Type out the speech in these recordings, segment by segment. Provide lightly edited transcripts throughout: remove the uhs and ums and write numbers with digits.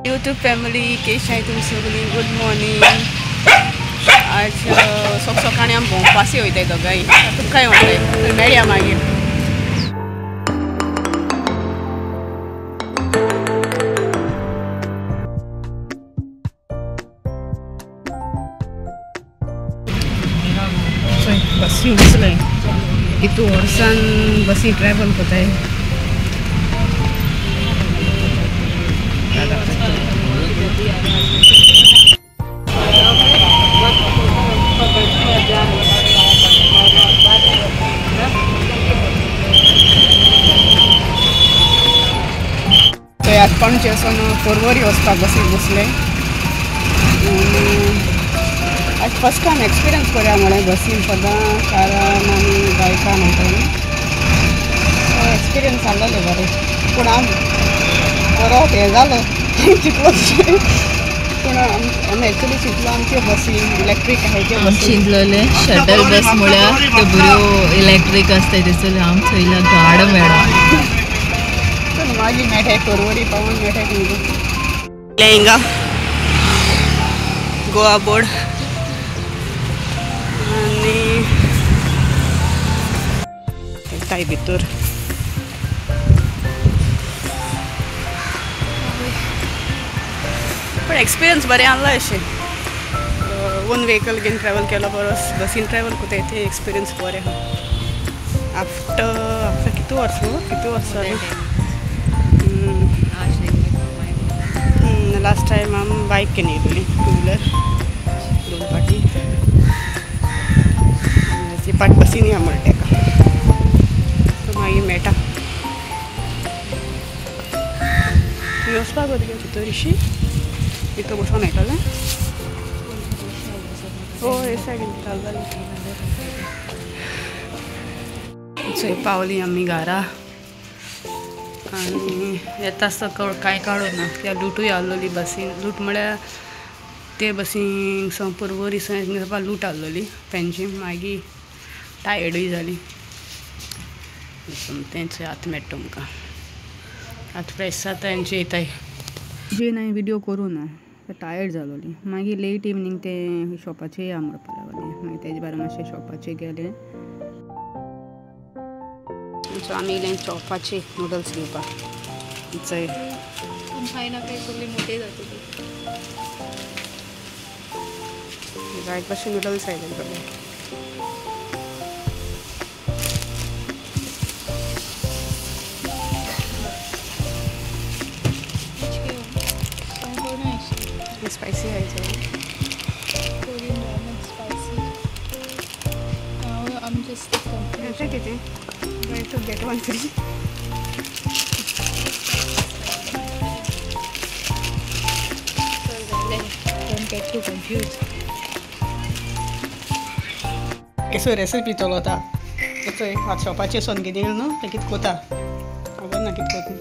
YouTube family केश आहे तुमी सगळीं गुड मॉर्निंग। आज सक सकाळी आमी भोंवपासी वयताय दोगांय, तुमकांय म्हणटाय मेळया मागीर। बसी बसले कितू वर्सान बसी ट्रॅव्हल करताय। आज पणजे वचून पर्वरी वचपाक बसीक बसले। आज फर्स्ट टायम एक्सपिरियन्स करूया म्हळें बसीन सदां कारान आनी बायकान वयतालीं, सो एक्सपिरियन्स आसलेलें बरें। पूण हांव बरो हें जालो चिंतलो पूण आमी एक्चुली चिंतलो आमच्यो बसी इलेक्ट्रीक आहाय त्यो बसी चिंतलेलें शटल बस म्हळ्यार त्यो बऱ्यो इलेक्ट्रीक आसताय थंयसर आम थंयला गाड मेळ्ळा। मागीर मेळटाय पर्वरी पावून मेळटाय तुमकां। हिंगा गोवा बोर्ड आनी येताय भितर। पण एक्सपिरियन्स बरें आहलो अशें ओन व्हेकल घेवन ट्रॅवल केलो परस बसीन ट्रॅवल करताय ते एक्सपिरियन्स बरें आहा। आफ्टर आफ्टर कितू वर्सां कितू वर्सां लास्ट टायम आमी बायक घेवन येयल्ली टू व्हिलर दोन फाटी ती पाट बसीन या म्हणटा तेका सो मागीर मेळटा। तुमी वचपाक गो भितर रिशी भितर बसोन मेळटलें। हय सायडीन चलतालें। थंय पावली आमी घरा आनी येता आसतना कांय काडूं ना कित्याक लुटूय आहलोली बसीन। लूट म्हळ्यार ते बसीन सावन पर्वरी सावन लूट आहलोली पेंजीम, मागीर टायर्डूय जाली। तेंच आतां मेळटा तुमकां आतां फ्रेश जाता एन्जॉय येताय। जेन हांवें व्हिडियो करूं ना टायर्ड जालोली। मागीर लेट इवनींग ते शॉपाचेर या म्हणपाक लागली, मागीर तेजे बारा मातशें शॉपाचेर गेले। सो आमी येयले चॉपाचे नुडल्स घेवपाक। चय जायत भाशेन नुडल्स आयले पळय। स्पायसी आहे Korean ramen spicy. Now I'm just किती Going to get one free. Don't get too confused. केसो रेसिपी चलता चोय आतां शॉपाचेर सोन घेवन येयलो न्हू तें कितें कोता खबर ना कितें कोता।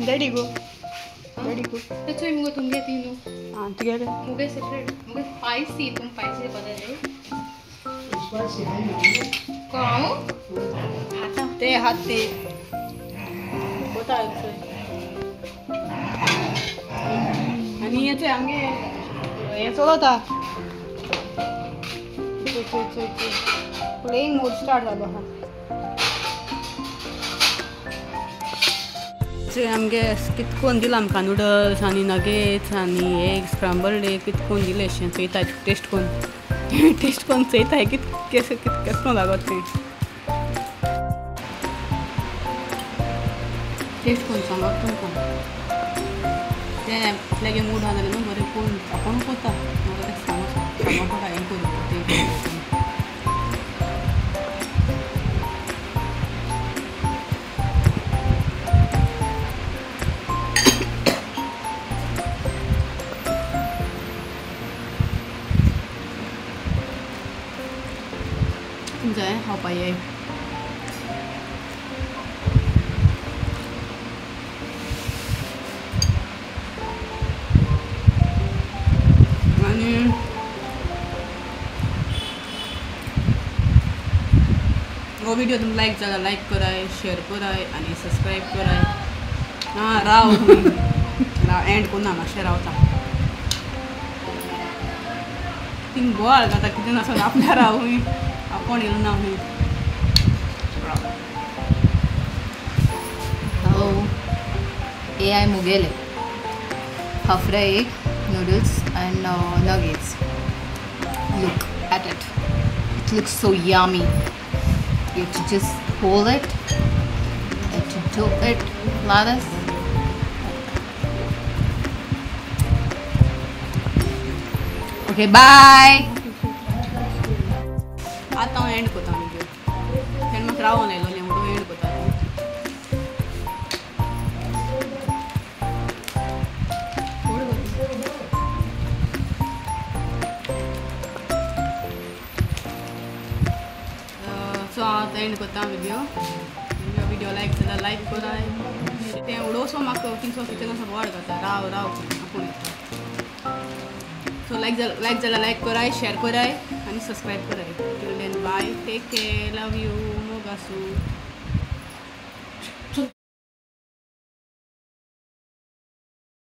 डॅडी गो डॅडी गो चोय मुगो तुमगे ती न्हू। आं तुगेलें मुगे सेपरेट मुगे स्पायसी तुम स्पायसी बदल स्पायसी हांव ते हात ते कोता आनी हें चोय आमगे हें चलता चोय चोय चोय प्लेइंग मोड स्टार्ट जालो आहा। चोय आमगे कितें करून दिलां आमकां नुडल्स आनी नगेट्स आनी एग स्क्रम्बल्ड एग कितें करून दिलें अशें चोयता टेस्ट करून टेस्ट करून चोयताय कितें केस कितें केस करून लागत तें टेस्ट करून सांगत तुमकां। तें आपल्यागे मूड आहा जाल्यार न्हू बरें करून आपूण कोता म्हाका तें सांगूं सांगूं पडटा हें करूं तें करूं। जाय खावपा ये आनी हो व्हिडिओ तुमकां लायक जाला लायक कराय, शेअर कराय आनी सबस्क्रायब कराय. हां राव एंड कोन्ना मातशें रावता. थिंग बोवाळ जाता कितें नासोन आपल्या राव आपूण येयलो ना खंय. हो ए I मुगेले फाफरा egg noodles and nuggets. Look at it, it looks so yummy. You have to just hold it, you have to do it like this. Okay, bye. आतां हांव एंड करता व्हिडिओ, तेन्ना म्हाका रावोन आयलोलें म्हणून एंड करता. सो हांव and करता video. Video लायक जाल्यार लायक कराय. तें उडोवसो म्हाका थिंगसो किचनासो बोवाळ जाता राव राव आपूण येता. सो लायक जाल्यार लायक कराय, शेअर कराय आनी सबस्क्रायब कराय. Till then bye, take care, love you, मोग आसूं.